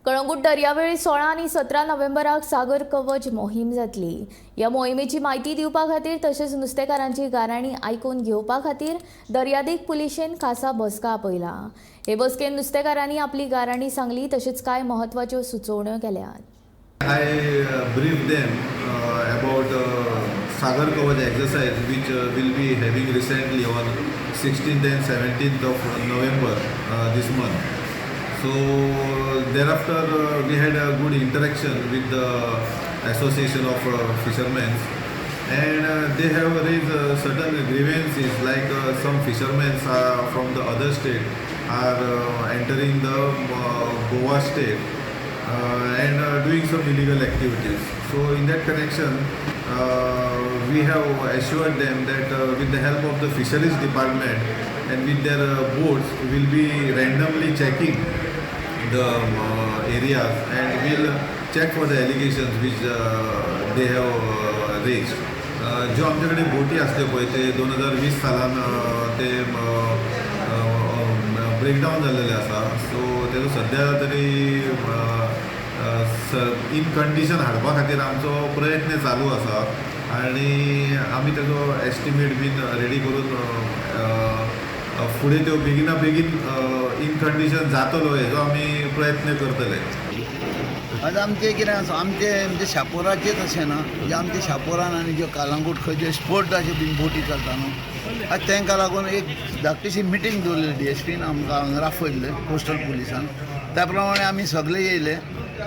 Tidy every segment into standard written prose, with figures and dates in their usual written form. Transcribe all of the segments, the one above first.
कळंगूट दर्यावेळी 16 आनी 17 नोव्हेंबराक सागर कवच मोहीम जातली. ह्या मोहिमेची म्हायती दिवपा खातीर तशेंच नुस्तेकारांची गाराणी आयकून घेवपा खातीर दर्यादेग पुलिशेन खासा बसका आपयला. हे बसकेन नुस्तेकारांनी आपली गाराणी सांगली तशेंच कांय म्हत्वाच्यो सुचोवण्यो केल्यात. I briefed them about Sagar Kavach exercise, which will be having recently on 16th and 17th of November this month. So thereafter we had a good interaction with the Association of Fishermen, and they have raised certain grievances, like some fishermen from the other state are entering the Goa state and doing some illegal activities. So in that connection, we have assured them that with the help of the fisheries department and with their boats, we'll be randomly checking the areas and we'll check for the allegations which they have raised. ज्यो आमचे कडेन बोटी आसल्यो पळय, ते 2020 सालान ते breakdown जाल्लेले आसा. सो तेजो सद्या तरी इन कंडिशन हाडपा खातीर आमचो प्रयत्न चालू आसा आनी आमी तेजो एस्टिमेट बीन रेडी करून फुडें त्यो बेगिना बेगीन इन कंडिशन जातलो हेजो आमी प्रयत्न करतले. आतां आमचें कितें आसा, आमचें म्हणजे शापोराचेंच अशें ना, म्हणजे आमचे शापोरान आनी ज्यो कालांगूट खंय ज्यो स्पोर्टाच्यो बीन बोटी चलता न्हू, आतां तांकां लागून एक धाकटीशी मिटींग दवरलेली. डीएसपीन आमकां हांगा आफयल्लें कोस्टल पुलिसान. त्या प्रमाणे आमी सगळे येयले.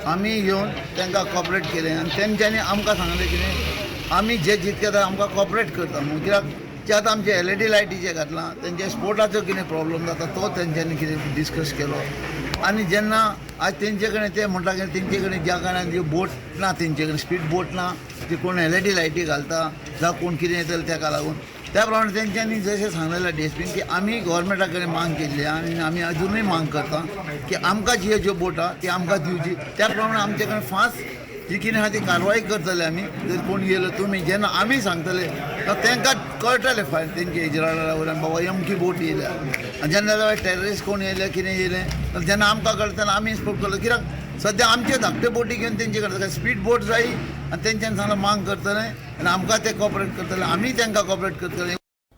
आमी येवन तांकां कॉपरेट केलें आनी तेंच्यांनी आमकां सांगलें कितें, आमी जे जितके जाता आमकां कॉपरेट करता म्हणून. कित्याक जे आतां आमचे एलईडी लायटी जे घातलां, तेंचे स्पोर्टाचो कितें प्रॉब्लम जाता तो तेंच्यांनी कितें डिस्कस केलो. आनी जेन्ना आज तेंचे कडेन ते म्हणटा की तेंचे कडेन ज्या कारणान ज्यो बोट ना, तेंचे कडेन स्पीड बोट ना, ती कोण एलईडी लायटी घालता जावं कोण कितें येतलें, तेका लागून त्या प्रमाणे तेंच्यांनी जशें सांगलेलें डीएसपीन की आमी गोवोरमेंटा कडेन मांग केल्ली आनी आमी अजुनूय मांग करता की आमकां जी ज्यो बोट आहा ती आमकां दिवची. त्या प्रमाणे आमचे कडेन फास्ट जी कितें आहा ती कारवाय करतले आमी. जर कोण येयलो तुमी जेन्ना आमी सांगतले तर तांकां कळटलें फायन तेंचे इजरायला वयल्यान बाबा अमकी बोट येयल्या. आनी जेन्ना टेररिस्ट कोण येयले, कितें येयलें जाल्यार जेन्ना आमकां कळटा तेन्ना आमी स्पोर्ट करतले. कित्याक सद्या आमचे धाकटे बोटी घेवन तेंचे कडेन स्पीड बोट जाय आनी तेंच्यान सांगलां मांग करतले आनी आमकां ते कॉपरेट करतले, आमी तांकां कॉपरेट करतले.